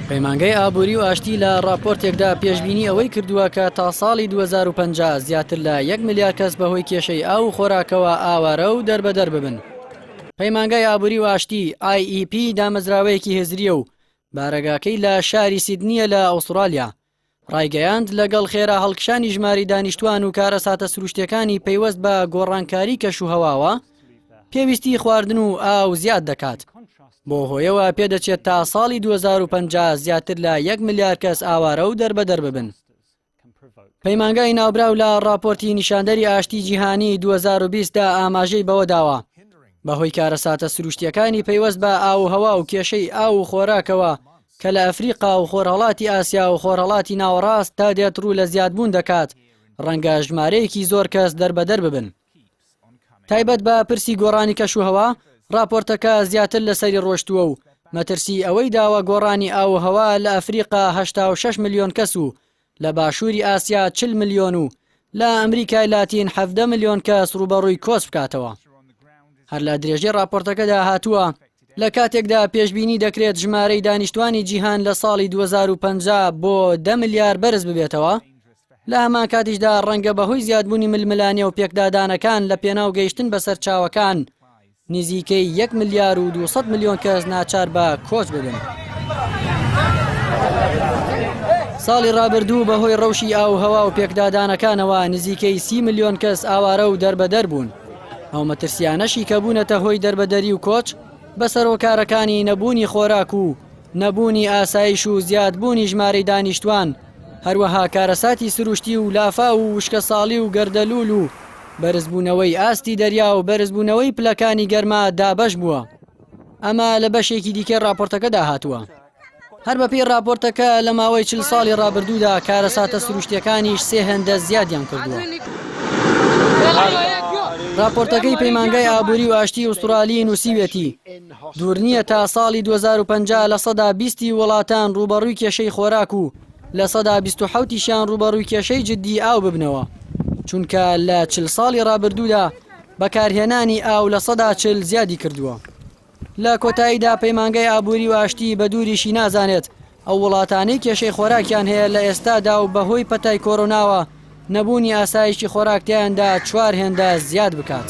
پەیمانگای ئابووری و ئاشتی لە ڕاپۆرتێکدا پێشبینی ئەوەی کردووە کە تا ساڵی 2050 زیاتر لە یەک ملیار کەس بەهۆی کێشەی ئاو و خۆراکەوە ئاوارە و دەربەدەر ببن. پەیمانگای ئابووری و ئاشتی IEP دامەزراوەیەکی هزرییە و بارەگاکەی لە شاری سیدنییە لە ئوسترالیا. ڕایگەیاند، لەگەڵ خێرا هەڵکشانی ژماری دانیشتوان و کارەساتە سروشتیەکانی پەیوەست بە گۆڕانکاری کەشوهەواوە، پێویستی خواردن و ئاو زیاد دەکات. بۆ هۆیەوە پێدەچێت تا ساڵی 2050 زیاتر لە یەک ملیار کەس ئاوارە و دەربەدەر ببن. پەیمانگای ناوبراو لە ڕاپۆرتی نیشاندەری ئاشتی جیهانی 2020 دا ئاماژەی بەوەداوە، بەهۆی کارەساتە سروشتیەکانی پەیوەست بە ئاووهەوا و کێشەی ئاو و خۆراکەوە کە لە ئەفریقا و خۆرهەڵاتی ئاسیا و خۆرهەڵاتی ناوەڕاست تا دێت ڕوو لە زیادبوون دەکات، ڕەنگە ژمارەیەکی زۆر کەس دەربەدەر ببن. تایبەت بە پرسی گۆڕانی کەشوهەوا، ڕاپۆرتەکە زیاتر لەسەری ڕۆشتووە و مەترسی ئەوەی داوە گۆڕانی ئاووهەوا لە ئەفریقا 86 ملیۆن کەس و لە باشووری ئاسیا 40 ملیۆن و لە ئەمریکای لاتین 17 ملیۆن کەس ڕووبەڕووی کۆچ بکاتەوە. هەر لە درێژەی ڕاپۆرتەکەدا هاتووە، لە کاتێکدا پێشبینی دەکرێت ژمارەی دانیشتوانی جیهان لە ساڵی 2050 بۆ 10 ملیار بەرز ببێتەوە، لە هەمان کاتیشدا ڕەنگە بەهۆی زیادبوونی ململانێ و پێکدادانەکان لە پێناو گەیشتن بە سەرچاوەکان نزیکەی یەک ملیار و 200 ملیۆن کەس ناچار بە کۆچ ببن. ساڵی ڕابردوو بەهۆی ڕەوشی ئاووهەوا و پێکدادانەکانەوە نزیکەی سی ملیۆن کەس ئاوارە و دەربەدەر بوون. ئەو مەترسیانەشی کە بوونەتە هۆی دەربەدەری و کۆچ بەسەر هۆکارەکانی نەبوونی خۆراک و نەبوونی ئاسایش و زیادبوونی ژمارەی دانیشتوان، هەروەها کارەساتی سروشتی و لافاو و وشکەساڵی و گەردەلوول و بەرزبوونەوەی ئاستی دەریا و بەرزبوونەوەی پلەکانی گەرما دابەش بووە. ئەمە لە بەشێکی دیکەی ڕاپۆرتەکەدا هاتووە. هەر بەپێی ڕاپۆرتەکە لە ماوەی چل ساڵی ڕابردوودا کارەساتە سروشتیەکانیش سێ هێندە زیادیان کردووە. راپۆرتەکەی پەیمانگای ئابووری و ئاشتی ئوسترالی نووسیوێتی دوور نییە تا ساڵی 2050 لە سەدا بیستی وڵاتان ڕووبەڕووی کێشەی خۆراک و لە سەدا 27یشیان ڕووبەڕووی کێشەی جددی ئاو ببنەوە چونکە لە چل ساڵی ڕابردوودا بەکارهێنانی ئاو لە سەدا چل زیادی کردووە. لە کۆتاییدا پەیمانگای ئابووری و ئاشتی بە دووریشی نازانێت ئەو وڵاتانەی کێشەی خۆراکیان هەیە لە ئێستادا و بەهۆی پەتای کۆرۆناوە نەبوونی ئاسایشی خۆراک تیایاندا چوار هێندە زیاد بکات.